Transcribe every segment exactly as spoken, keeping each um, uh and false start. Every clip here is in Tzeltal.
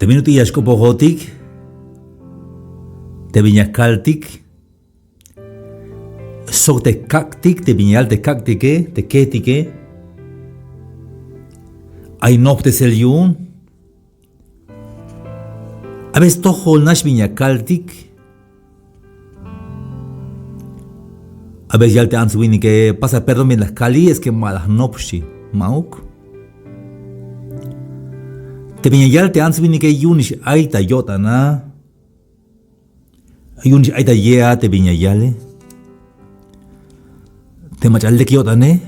Te bin ut'il ya xk'opojotik, te bin ya kaltik, sok te kak'tik, te bin ya yal te kak'tike, te kejtike, ay nopjtesel yu'un. A veces tojol nax bin ya kaltik. A veces yal te ants winike: "Pasa perdón, bin la jkali, es que ma la jnop", xchi. Ma'uk. Te bin ya yal te ants winike yu'unix ay ta yo'tan a. Yu'unix ay ta ye a te bin ya yale. Te mach'a lek yo'tane,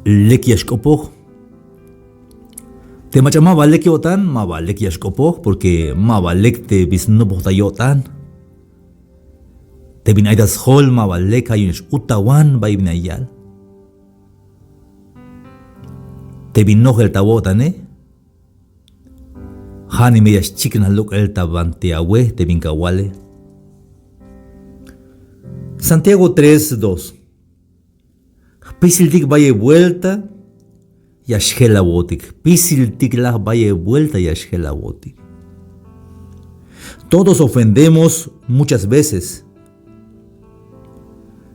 lek ya xk'opoj. Te mach'a maba lek yo'tan, maba lek ya xk'opoj, porque maba lek te bin snopoj ta yo'tan. Te bin ay ta sjol maba lek, ja' yu'unix utawan, bay bin ya yal. Te bin nojel ta awo'tane, ja' nime ya xchiknaj lok'el ta banti awe te bin kawale. Santiago tres dos. Jpisiltik bayel buelta ya xjelawotik. Jpisiltik laj bayel buelta ya xjelawotik. Todos ofendemos muchas veces.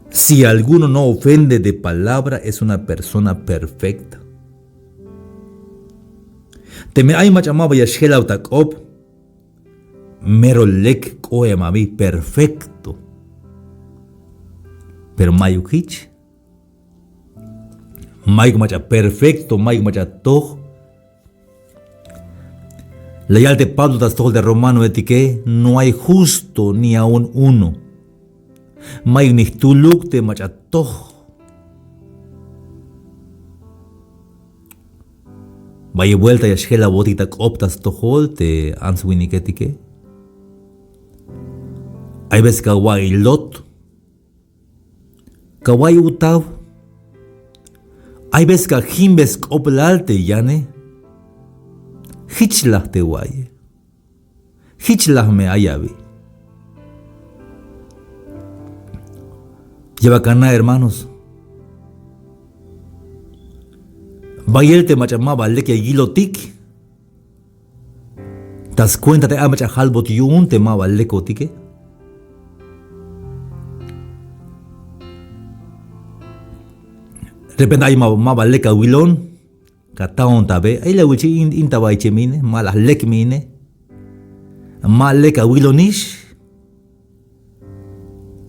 Si alguno no ofende de palabra, es una persona perfecta. Teme ay mach'a maba ya xjelaw ta k'op, mero lek k'oem abi, perfecto. Pero mayuk jich. Mayuk mach'a perfecto, mayuk mach'a toj. La yal te Pablo ta stojol te romanoetike: "No hay justo, ni aun uno". Mayuk ni jtuluk te mach'a toj. Bayel buelta ya xjelawotik ta k'op ta stojol te ants winiketike. Ay veces kawa'iy lot, kawa'iy utaw. Ay veces kajimbe sk'oplal te yane. Jich laj te wa'iye. Jich laj me ay abi. Ya bal ana', hermanos. Bayel te mach'a maba lek ya yilotik. Ta scuenta te ay mach'a jalbot yu'un te maba lekotike. Repente ay maba, maba lek awilon. Kataon ta be, ay la wilchi in, in ta bay che me ine, ma la lek me ine. Ma lek awilonix.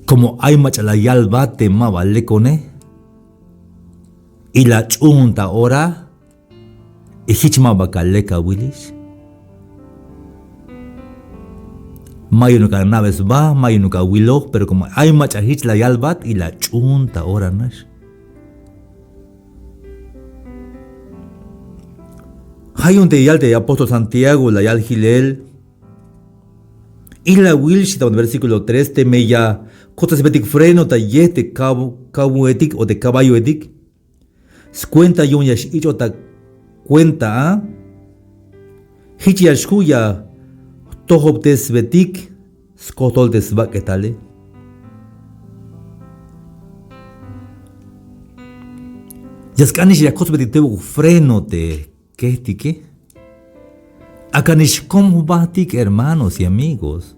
Como ay mach'a la yalbat te maba lekone. Y la ch'uun ta ora. Y jich maba ka lek awilix. Ma yu'unuk ana'be sba, ma yu'unuk awiloj, pero como ay mach'a jich la yalbat y la ch'uun ta ora nax. Ja' yu'un te yal te apóstol Santiago, la yal jilel. Ilawil xchi ta versículo tres, teme ya kotsesbetik freno ta yej te kab-, kabuetik o te caballoetik. Scuenta yu'un ya x-ich'ot ta cuenta a. Jich ya xju' ya jtojobtesbetik skojtol te sbak'etale. Ya sk'anix ya kotsbetik tebuk freno te kejtike. Akanix kom jbatik, hermanos y amigos.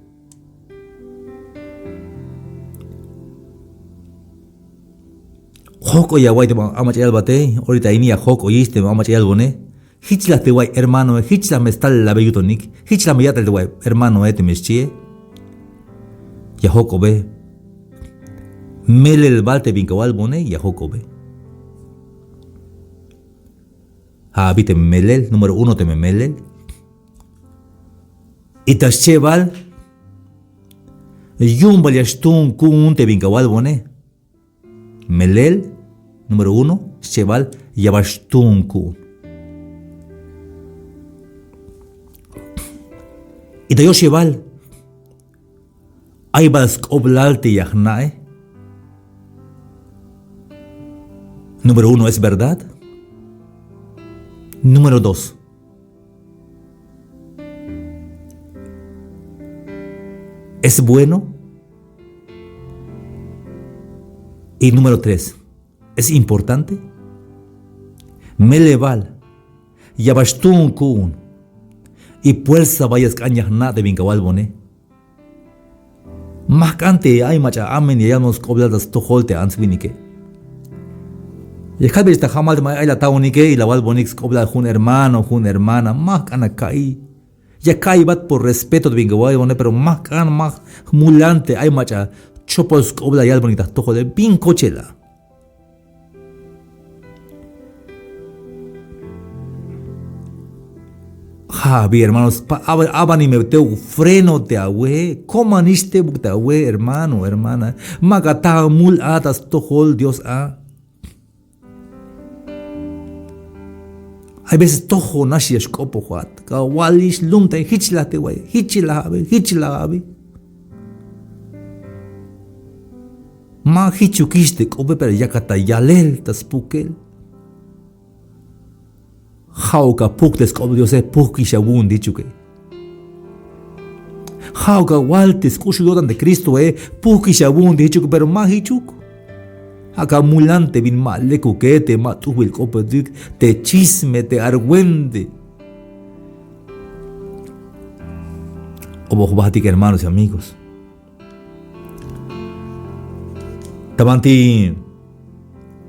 Jok'oy ya awa'iy te ay mach'a yalbate, orita ini ya jok'oyix te ay mach'a yalbone. Jich la te way hermanoe, jich la me stalel la be yutonik, jich la me ya'tel te way hermanoe teme xchie. Ya jok'obe. Melel bal te bin kawalbone, ya jok'obe. Ja' abi teme melel, número uno teme melel. Y ta xchebal, yu'un bal ya xtuun ku'un te bin kawalbone. Melel, número uno, xchebal, ya bal xtuun ku'un. Y ta yoxebal, ay bal sk'oblal te ya jna'e. Número uno, ¿es verdad? Número dos, ¿es bueno? Y número tres, ¿es importante? Melel bal Ya ba xtuun ku'un. Y puersa ba ya sk'an ya jna' te bin kawalbone. Ma jk'an te ay mach'a amen ya yalbon sk'oblal ta stojol te ants winike. Ya kalbeyex ta jamal te ma ay la taonike y la walbonik sk'oblal jun hermano, jun hermana, ma jk'an a ka'iy. Ya ka'ibat por respeto te bin kawalbone, pero ma jk'an, ma jmulan te ay mach'a chopol sk'oblal yalbonik ta jtojole, bin kochel a. Ja' abi hermanos, pa-, aba-, abanime teuk freno te awe, komanix tebuk te awe, hermano, hermana. Maka ta mul a ta stojol Dios a. Hay veces tojonax ya xk'opojat, kawalix lumtay, jich la te waye, jich la abi, jich la abi. Ma jichukix te k'ope, pero yakat ta yalel ta spukel. Ja'uk a puk te sk'op Diose, pukix a wu'un te jichuke. Ja'uk a wal te sk'uxul yo'tan te Cristoe, pukix a wu'un te jichuke, pero ma jichuk. Ak'a mulan te bin ma lekuke, te ma t'ujbil k'opetik, te chisme, te argüente. K'opoj jbatik hermanos y amigos. Ta banti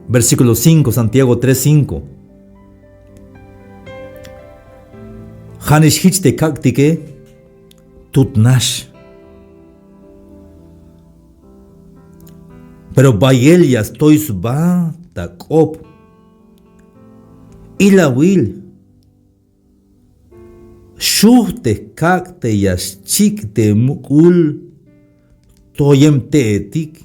versículo cinco, Santiago tres cinco. Ja'nix jich te kak'tike, tut nax. Pero bayel ya stoy sba ta k'op. Ilawil. Xuj te kak' te ya xchik' te muk'ul toyem te'etik.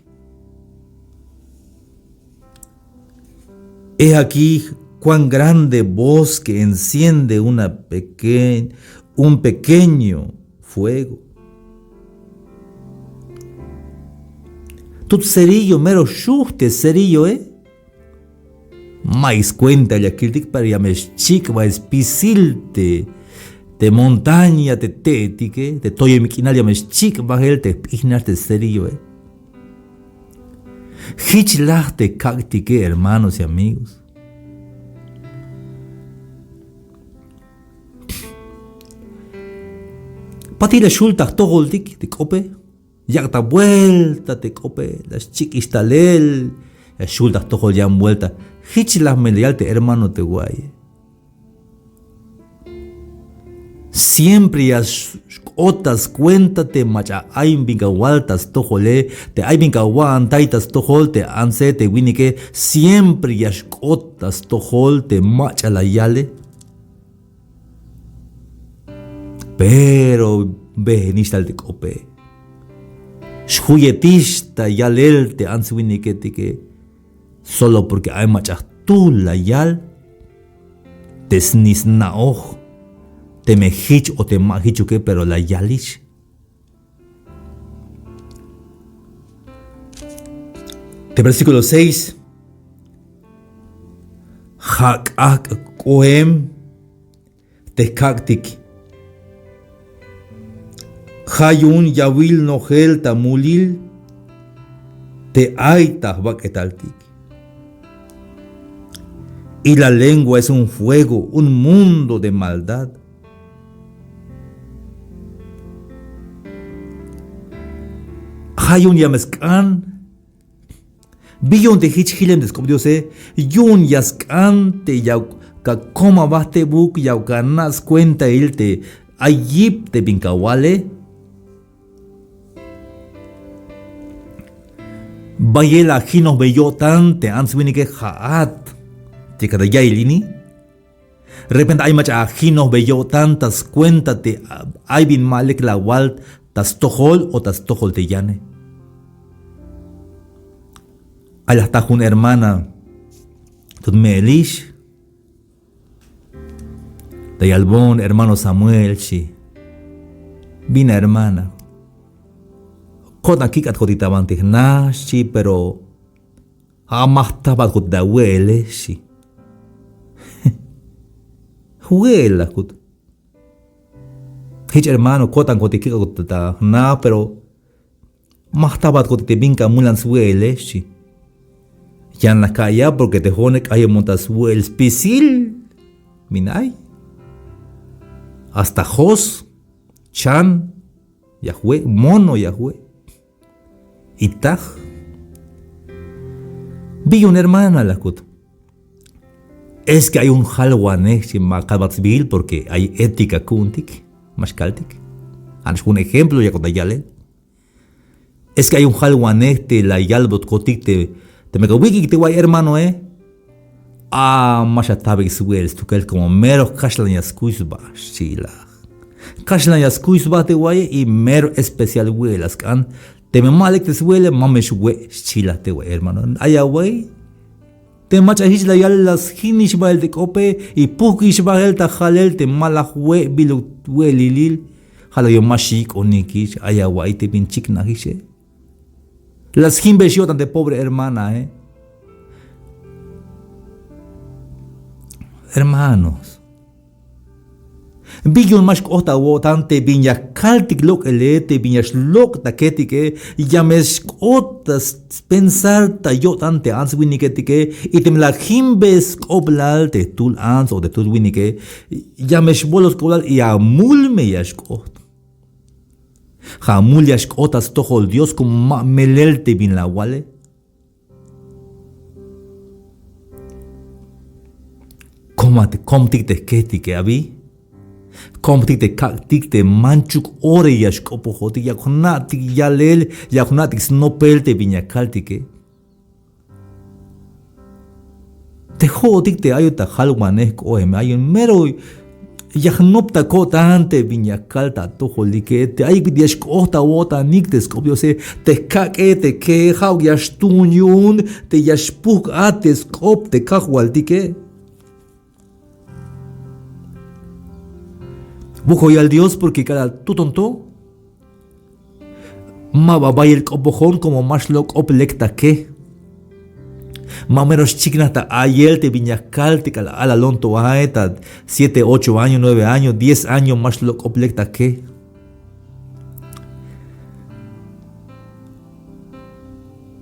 He aquí cuán grande voz que enciende una peque-, un pequeño fuego. Tut cerillo, mero xuj te cerillo, eh. Ma'yuk skuenta ya kiltik, pero ya me xchik'baj spisil te, te montaña te te'etike, te toyem k'inal ya me xchik'bajel te jp'ijnax te cerilloe. Jich laj te kak'tike, hermanos y amigos. Patil la xul ta jtojoltik te k'ope. Yak' ta vuelta te k'ope, la xchik'ix talel, ya xul ta jtojol yan vuelta. Jich la me la yal te hermano te wa'aye. Siempre ya xk'ot ta skuenta te mach'a ay bin kawal ta stojole, te ay bin kawa'antay ta stojol te antse te winike, siempre ya xk'ot ta stojol te mach'a la yale. Pero beenix tal te k'ope. Xjuyetix ta yalel te ants winiketike. Solo porque ay mach'a jtul la yal te snis na'oj, teme jich o te ma jichuke, pero la yalix. Te versículo seis. Ja' k'ajk' k'oem te kak'tik. Ja' yu'un yawil nojel ta mulil te ay ta jbak'etaltik. Y la lengua es un fuego, un mundo de maldad. Ja' yu'un ya me sk'an. Bi yu'un te jich jilem te sk'op Diose, yu'un ya sk'an te ya ka kom aba jtebuk, ya ka na' skuentail te ay yip te bin kawale. Bayel la jinojbe yo'tan te ants winike ja'at te ka ta ya'il ini. Repente ay mach'a jinojbe yo'tan ta skuenta te ay bin ma lek la wal ta stojol o ta stojol te yane. Ay la jta jun hermana tut me'elix. Ta yalbon hermano Samuel xchi. Bin a hermana. Ko'tan kik'atkotik ta banti jna xchi, pero a ma jtabatkotik ta we'ele xchi. Jwe'el la jut. Jich hermano, ko'tankotik kik'atkotik ta jna, pero ma jtabatkotik te bin ka mulan swe'ele xchi. Yan la ka'iya porque te jo'one k'ayemon ta swe'el spisil. Bin ay. hasta jos, chan, ya jwe', mono ya jwe'. Y taj. Bi yu'un hermana, la jkut. Es que ay jun jalwanej, xchi, ma kalbat sbiil porque ay ética ku'untik, ma xkaltik. Ja'nax jun ejemplo yak'ot ta yalel. Es que ay jun jalwanej te la yalbotkotik te, teme ka wik'ik te way hermanoe, a, ma xatabik swe'el stukel como mero kaxlan ya skuy sba, xchi la. Kaxlan ya skuy sba te waye y mero especial we'el la sk'an. Teme ma lek te swe'ele, ma me xwe', xchi la te way hermano. Ay awa'iy. Te mach'a jich la yal, la sjinix bael te k'ope y pujk'ix bael ta jalel te ma la jwe' biluk we'elilil. Ja' la yu'un ma xyik'onikix, ay awa'iy te bin chiknajixe. La sjimbex yo'tan te pobre hermanae. Hermanos, bi yu'un ma xk'ot ta awo'tan te bin ya kaltik lok'ele, te bin ya xlok' ta ketike, ya me xk'ot ta s-, spensar ta yo'tan te ants winiketike, y teme la jimbe sk'oblal te jtul ants o te jtul winike, ya me xboloj sk'oblal y amul me ya xk'ot. Ja' amul ya xk'ot ta stojol Dios como ma melel te bin la awale. Komat, komtik te jkejtike abi. Komtik te kak'tik te manchuk ore ya xk'opojotik, yak jna'tik yalel, yak jna'tik snopel te bin ya kaltike. Te jo'otik te ayot ta jalwanej k'oem, ayon mero ya jnop ta ko'tan te bin ya kal ta atojolike, te ayuk bit'il ya xk'ot ta awo'tanik te sk'op Diose, te jkak'e, te ke'e, ja'uk ya xtuun yu'un te ya xpujk' a te sk'op te Kajwaltike. Wokol yal Dios porque k'alal tuton to. Ma ba bayel k'opojon como ma xlok' k'op lek ta ke. Ma mero xchiknaj ta ayel te bin ya kal te k'alal alalon to ae ta siete, ocho año, nueve año, diez año ma xlok' k'op lek ta ke.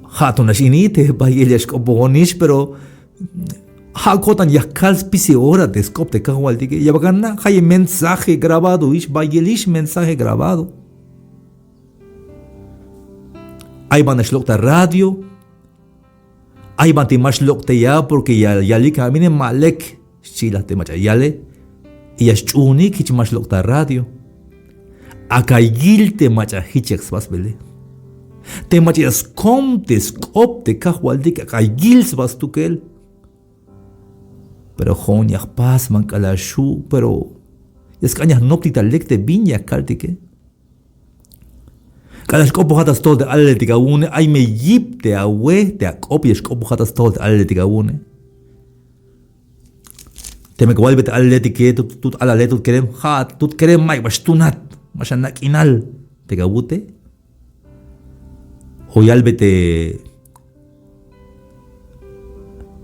Ja' to nax ini te bayel ya xk'opojonix, pero ja' ko'tan ya kal spisil ora te sk'op te Kajwaltike. Ya bal ana' jaye mensaje grabadoix, bayelix mensaje grabado. Ay banti xlok' ta radio. Ay banti ma xlok' tey a porque ya yalik a mine ma lek, xchi la te mach'a yale. Y ya xch'uunik jich ma xlok' ta radio. Ak'a yil te mach'a jich yak sbasbele. Te mach'a ya skom te sk'op te Kajwaltik ak'a yil sba stukel. Pero jo'on ya jpas, ban k'alal xju', pero ya sk'an ya jnoptik ta lek te bin ya kaltike. K'alal xk'opojat ta stojol te alaletik awu'une, ay me yip te awe te ak'op ya xk'opojat ta stojol te alaletik awu'une. Teme ka walbe te alaletike, tut, tut alale, tut kerem, ja', tut kerem, ma'yuk ba xtunat, ma xana' k'inal te ka wute. O yalbe te,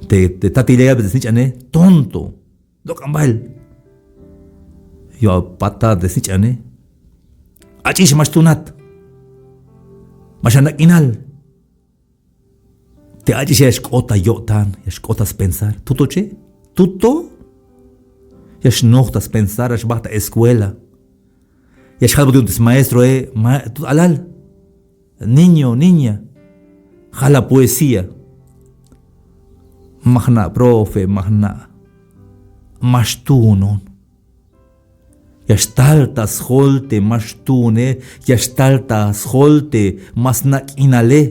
te, te tatile, yalbe te snich'ane, tonto. Lok'an bael. Yo apatada te snich'ane. Ach'ix, ma xtunat. Ma xana' k'inal. Te ach'ix ya xk'ot ta yo'tan, ya xk'ot ta spensar. Tuto che? Tuto? Ya xnoj ta spensar, ya xbajt ta escuela. Ya xjalbot yu'un te smaestroe, ma, tut alal. Niño, niña, jala poesía. Ma jna', profe, ma jna'. Ma xtuunon. Ya xtal ta sjol te ma xtuune, ya xtal ta sjol te ma sna' k'inale.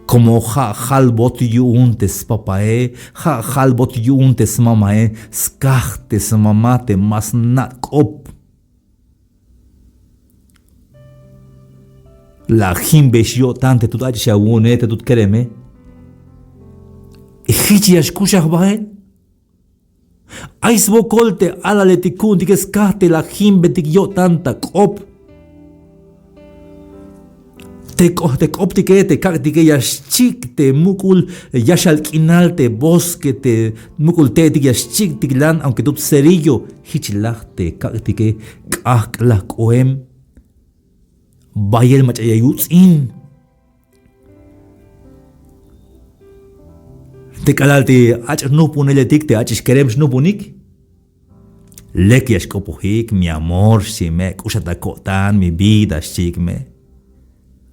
Como ja' jalbot yu'un te spapae, ja' jalbot yu'un te smamae, skaj te smama te ma sna' k'op. La jimbex yo'tan te tut ach'ix awu'une, te tut kereme. Jich ya xkuxaj bael. Ay swokol te alaletik ku'untike skaj te la jimbetik yo'tan ta k'op. Te k'o-, te k'optike, te kak'tike ya xchik' te muk'ul yaxal k'inal te bosque, te muk'ul te'etik ya xchik'tik lan, aunque tut cerillo, jich laj te kak'tike, k'ajk'laj k'oem. Bayel mach'a ya yuts'in. Te k'alal te ach' jnujpuneletik, te ach'ix kerem xnujpunik. Lek ya xk'opojik, mi amor, xchi me, k'uxat ta ko'tan, mi vida, xchiik me.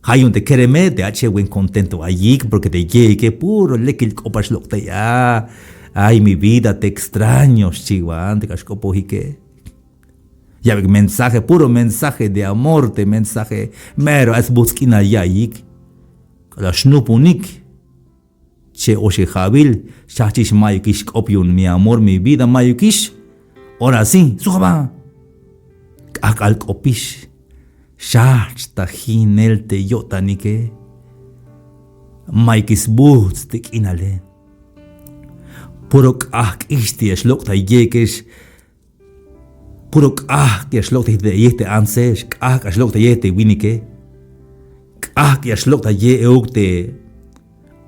Ja' yu'un te kereme te ach'ix buen contento ayik, porque te yeike puro lekil k'op ya xlok'tay a. Ay, mi vida, te extraño, xchi wan, te k'ax k'opojike. Yabik mensaje, puro mensaje de amor te mensaje, mero ay sbujts' k'inal ya'iyik. K'alal xnupunik, che oxe ja'bil, xjajchix, mayukix k'op yu'un, mi amor, mi vida, mayukix. Ahora sí, suj aba. K'ajk'al k'opix, xjajch ta jinel te yo'tanike. Mayukix sbujts' te k'inale. Puro k'ajk'ix te ya xlok'tayikex. Puro k'ajk' ya xlok'tayej te antse, k'ajk' ya xlok'tayej te winike. K'ajk' ya xlok'tayej euk te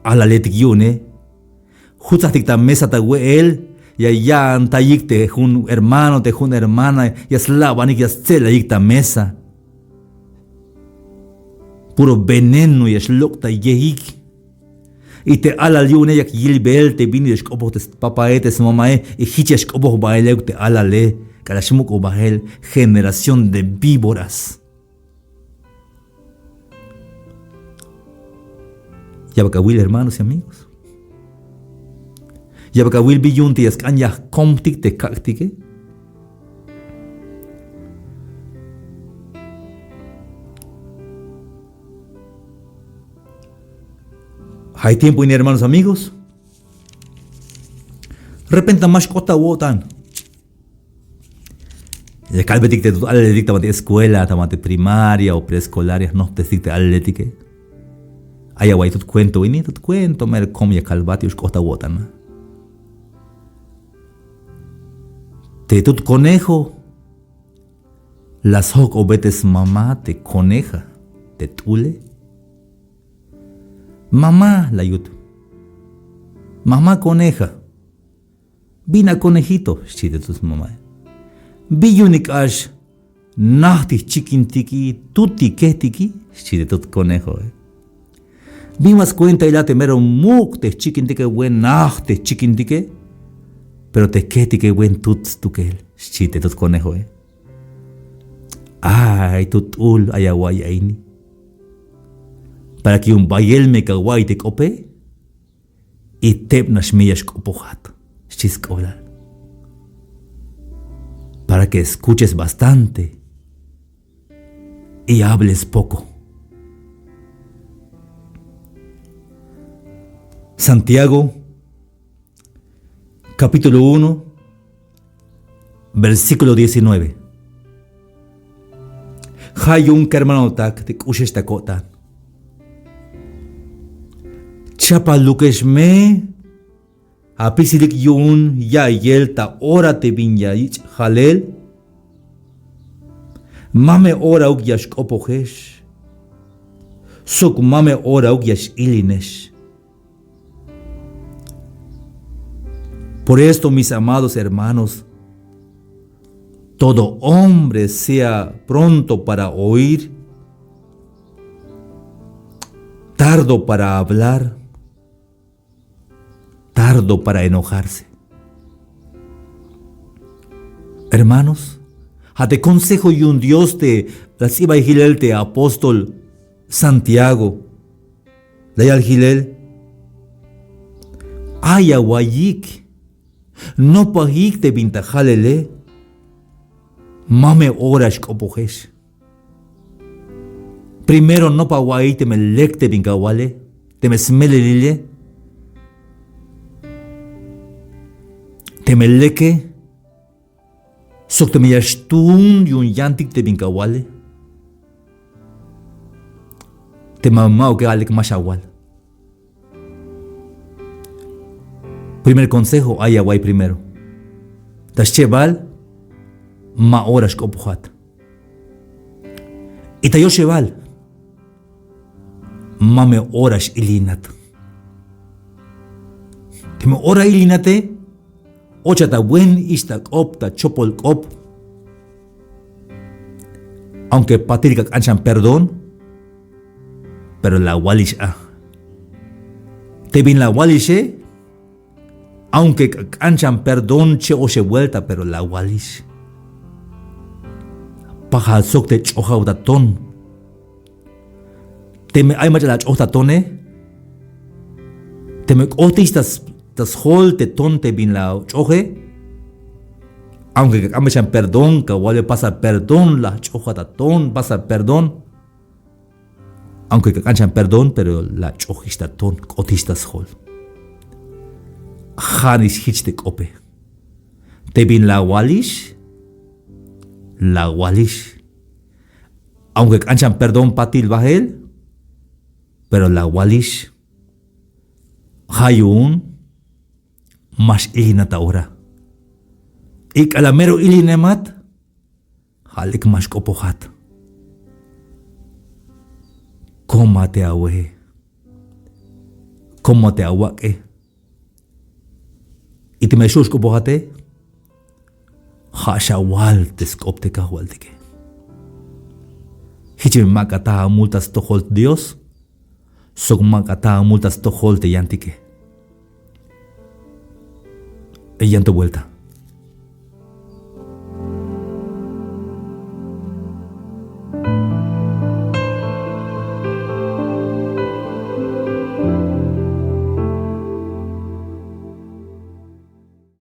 alaletik yu'une. Jutsajtik ta mesa ta we'el, ya ya'antayik te jun hermano, te jun hermana, ya slabanik, ya stse'layik ta mesa. Puro veneno ya xlok'tayejik. Y te alal yu'une yak yil beel te bin ya xk'opoj te spapae, te smamae, y jich ya xk'opoj bael euk te alale, k'alal xmuk'ub bael, generación de víboras. Ya bal awil, hermanos y amigos. Ya bal awil bi yu'un te ya sk'an ya jkomtik te kak'tike. Ja' ay tiempo ini, hermanos, amigos. Repente ma xk'ot ta awo'tan. Ya kalbetik te tut alaletik ta banti escuela, ta banti primaria o preescolar, ya jnojptestik te alaletike. Ay awa'iy tut cuento ini, tut cuento mero kom ya kalbat yu'un xk'ot ta awo'tan a. Te tut conejo la sjok'obe te smama te coneja, te t'ule. Mamá, la yut. Mamá coneja. Bin a conejito, xchi te tut smamae. Bi yu'un k'ax najt jchikintiki, tut jkejtiki, xchi te tut conejoe. Bin ma skuentail a te mero muk' te jchikintike, buen najt te jchikintike, pero te jkejtike buen tut stukel, xchi te tut conejoe. Ay tut t'ul, ay awa'iy a ini. Para que yu'un bayel me ya awa'iy te k'ope, y tebnax me ya xk'opojat, xchi sk'oblal. Para que escuches bastante y hables poco. Santiago, capítulo uno, versículo diecinueve. Ja' yu'un kermanotak te k'uxex ta ko'tan. Chapalukex me apisilik yu'un ya'iyel ta ora te bin ya yich' jalel. Mame orauk ya xk'opojex. Sok mame orauk ya x-ilinex. Por esto, mis amados hermanos, todo hombre sea pronto para oír, tardo para hablar, tardo para enojarse. Hermanos, ja' te consejo yu'un Dios te la sts'ibay jilel te apóstol Santiago. La yal jilel, ay awa'iyik, nopajik te bin ta jalele, mame ora xk'opojex. Primero nop awa'iyik teme lek te bin kawale, teme smelelile, teme leke, sok teme ya xtuun yu'un yantik te bin kawale, teme ma'uke a lek ma xawal. Primer consejo, ay awa'iy primero. Ta schebal, ma ora xk'opojat. Y ta yoxebal, mame ora x-ilinat. Teme ora ilinate, ochat ta buen ixta k'op, ta chopol k'op. Aunque patil ka k'an xan perdón, pero la awalix a. Te bin la awalixe, aunque ka k'an xan perdón che' oxeb vuelta, pero la awalix. Pajal sok te ch'ojaw ta ton. Teme ay mach'a la ach'oj ta tone, teme k'otix ta sjol te ton te bin la ach'oje, aunque ka k'ambe xan perdón, ka wale pasa perdón, la ach'oj ta ton, pasa perdón. Aunque ka k'an xan perdón, pero la ach'ojix ta ton, k'otix ta sjol. Ja'nix jich te k'ope. Te bin la awalix, la awalix. Aunque k'an xan perdón patil bael, pero la awalix. Ja' yu'un ma x-ilinat ta ora. Y k'alal mero ilinemat, ja' lek ma xk'opojat. Koma te aweje, koma te awak'e. Y teme xu' xk'opojate, ja' xawal te sk'op te Kajwaltike. Jich me mak'a ta amul ta stojol Dios, sok mak'a ta amul ta stojol te yantike. Yan to vuelta.